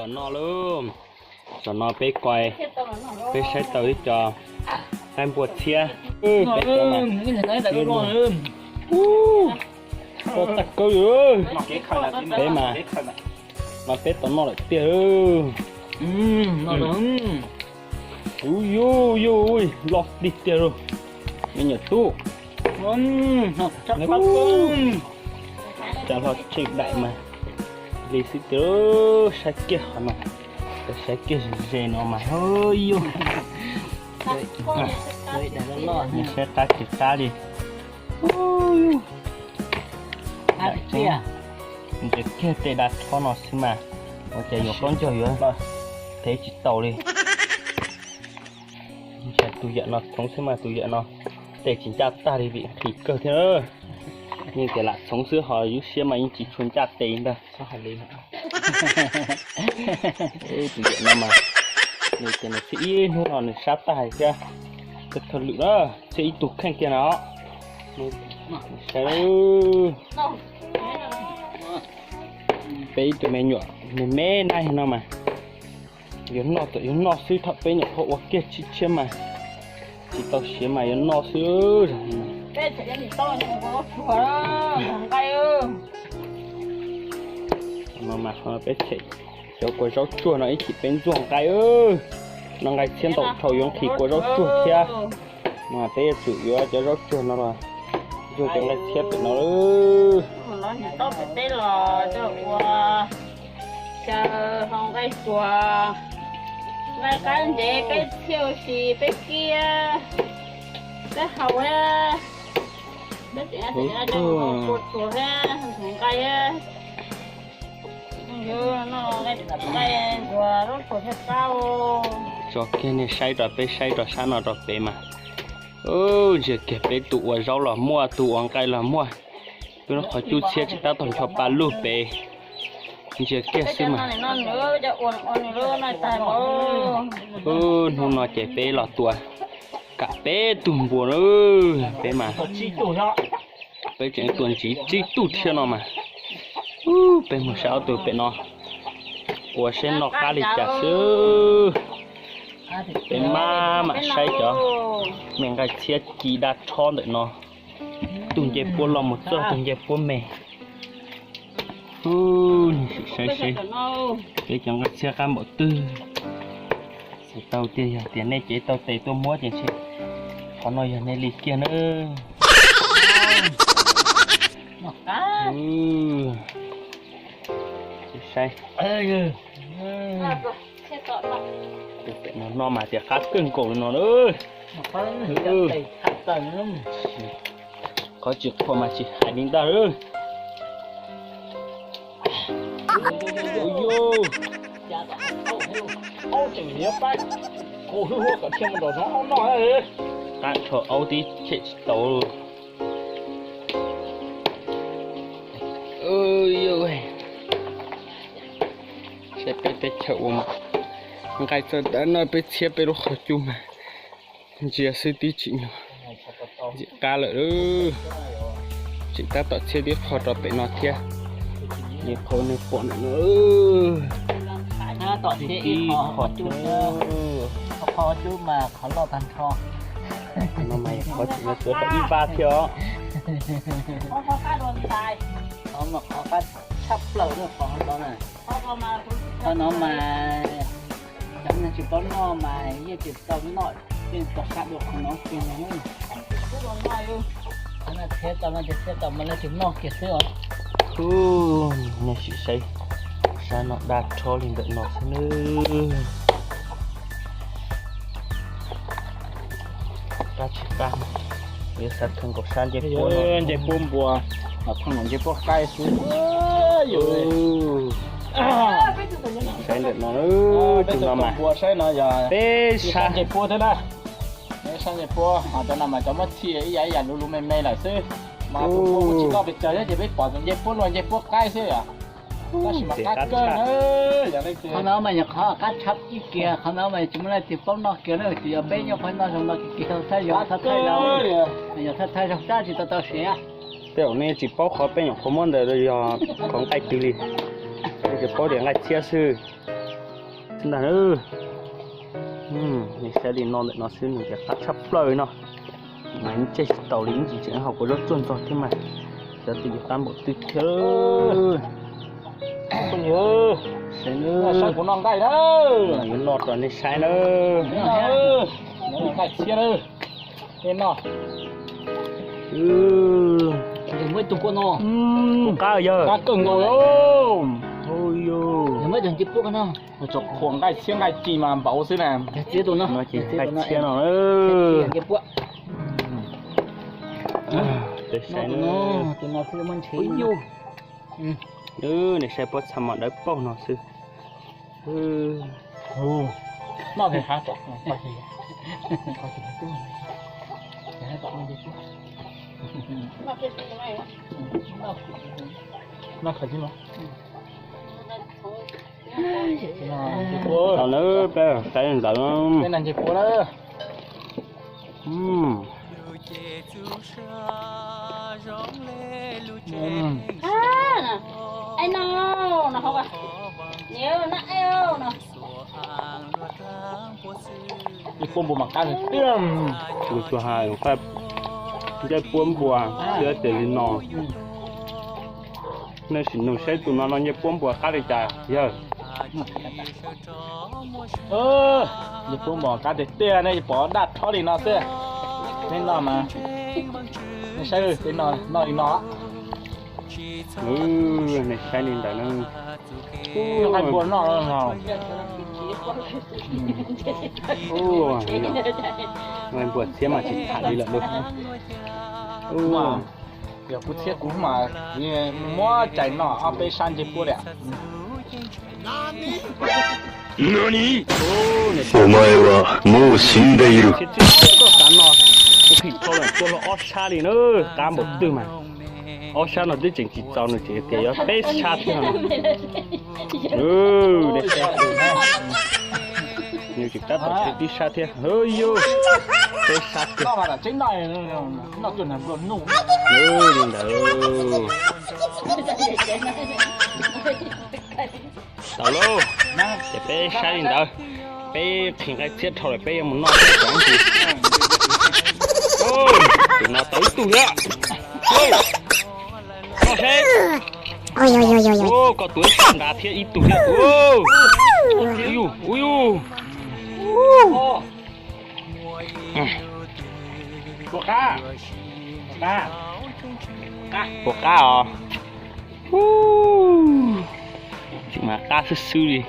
Noj lauj. Zaum no peb koi, peb saib tau ib co qaib npua txhiab. Peb tau kawg, peb mas, mas peb tau noj lawm tiag. Ub yuj yuj, loj tiag tiag lauj. Me nyuam tub, cov hlo tsheej daim mas li xwb tiag. Saib kiag qhov no, saib kiag ze no mas, yuj, saib qab tsis qab li. Ntsia kiag tej dab rhob no xwb mas, ua cas yuav qaub ncaug yuav thev tsis tau li. Ntsia tus yam no txhoov xwb mas tus yam no tes tsis ncaj tag li vim nqhis kawg thiab. Yeej tias lam txhoov xwb ho lub siab mas yeej tsis tshua ncaj tes ntag. Tus yam no mas nws tias nws txhiaj ib hnub no nws sab tag hais thiab. Kawg thawj lwm na, txhiaj ib tug kheej kiag no. Saib, peb ib tug me nyuam me me na no mas, yuav noj txawm yuav noj xwb, thaum peb nyuam qhuav ua kiag tshiab tshiab mas tsis tau siav mas yuav noj xwb. No mas peb tshem cov kua zaub tsuag no ib chim peb ntxuag nqaij. No nqaij txhiab ntau dhau yuav nqhis kua zaub tsuag thiab. No peb yuav tsum yuav cov zaub tsuag no los ntxuag cov nqaij txhiab pem no. Los nim tau pem teb los coj ua xyaw hau nqaij tsuag, nqaij qab ntev, peb txhiab ua si, peb kiab, peb haus, peb tseem kua tsuag thiab nqaij. Tso kiag nej saib rau peb saib rau sab no rau pem mas. Ntsia kiag peb tus ua zaub los muaj, tus ua nqaij los muaj. Peb lub qhov cub txhiab tseem tab tom ncho pa lug pem. Ntsia kiag xwb mas. Hnub no ces peb los tua kam peb tug npua na. Peb mas, peb tseem tua ntsiv tsib tug thiab no mas. Peb mus saib ob tug pem no, ua saib noj qab li cas xwb. Peb maj mam saib cov me nqaij txhiab ci dab rhob ntawm no. Tus nce puab los mus txog tus nce puab me. Saib seb peb cov nqaij txhiab qab npaum twg. Xav tau tias yog tias nej cev tau tes tuaj muab ces ntshe qhov no yog nej li kiag na. Saib, tus pem no noj mas tias qab kawg nkaus li no. Qhov tsis qhuas mas tsis hais li ntag. Qab tsho aub tib chem tsis tau. Saib peb teb chaws ua nqaij txog ntawm no peb txhiab peb lub qhov cub mas ntsia xwb tib tsim nyog ntxim qab lawm. Tseem tab tom txhiab tib qho rau pem no thiab. Li qhov nej pom ntawm no, tib qho, qhov cub mas qhov loj tag nrho. No mas qhov tseem yuav tuav tau ib vab thiab os. Qhov mas qhov qab tshaj plaws na, qhov no na. Qhov no mas cov neeg tsis paub noj mas yeej tsis tau noj, yeej tau sab dua qhov no kiag. Qhov no txhiab tau no ces txhiab tau mas lawv tsis noj kiag xwb os. Ub, nej sim saib, sab no daj rhob li ntawm no xwb nawb. Qab tsis qab, yuav xav khaws nkaus sab ncej puab, ncej puab npua, mas pheej ncej puab qaib xwb. Saib ntawm no, tus no mas peb sab ncej puab thiab na. Sab ncej puab, cov no mas cov muab txhij ib yam ib yam luv luv me me lawm xwb. Mas tus npua kuj tsis loj pes tsawg thiab ces peb pom tus ncej puab luaj ncej puab qaib xwb yom. Tab sis mas qab kawg na. Qhov no mas yog qhov qab tshaj kiag, qhov no mas tsis muaj leej twg paub noj kiag na, tsuas yog peb nyuam qhuav noj zoo no kiag kiag, thawj zaug, thawj zaug, yog thawj thawj zaug tab tsis tau tau siav. Tej zaum nej tsis paub qhov peb nyuam qhuav muab ntawd yog qhov nqaij twg li, nej tsuas paub tias nqaij txhiab xwb. Ntag, nej saib li no ntawm no xwb nws ces qab tshaj plaws no. Mas ntsej tsis taus li, ib ntsis tseem haus kuv zaub tsuag ntxog thiab mas. Xyov tus yuav qab npaum twg thiab. Saib kuv noj nqaij na, yuav noj rau nej saib na. Nqaij tshiab na. Noj. Muab ib tug puab no. Qab yog. Qab kawg nkaus. Muab ib tug ncej puab no. Tsuas khuam nqaij tshiab nqaij ci mas npaum xwb na. Nqaij tshiab no. Ncej puab. Tus no xwb muab ntshe. Nej saib puab txha mas dawb paug no xwb. Tau na, peb saib ntawd. Ib puab npua mas qab tiag. Kuv tsuas hais ncej puab npua thiab ces li no. Nej sim nug saib tus no no ncej puab npua qab li cas yawg. Ncej puab npua qab tiag tiag, nej pom daj rhob li no xwb. Nej noj mas, nej saib, noj li no. Nej saib li ntawd na. Nqaij npua txiab mas tsis tham li lawm lauj. Yog kuv txiab kuv mas muab cais noj ob peb sab ncej puab li. Txoj qab no, phim thau lawm tuaj los ob sab li na, qab npaum twg mas. Ob sab no twb tseem tsis txaus nws tseem tias yuav peb sab thiab no. Nws tseem tab tom tib sab thiab, yus, peb sab thiab. Li ntawd. Tau lauj, ces peb saib li ntawd, peb qhis nqaij txiab dhau lawm peb yuav mus noj thiab. Tus no tau ib tug thiab. Noj seb. Koj tus ib sab nrad thiab ib tug thiab. Ui yus, ui yus. Puas qab os? Tseem mas qab xwb xwb li.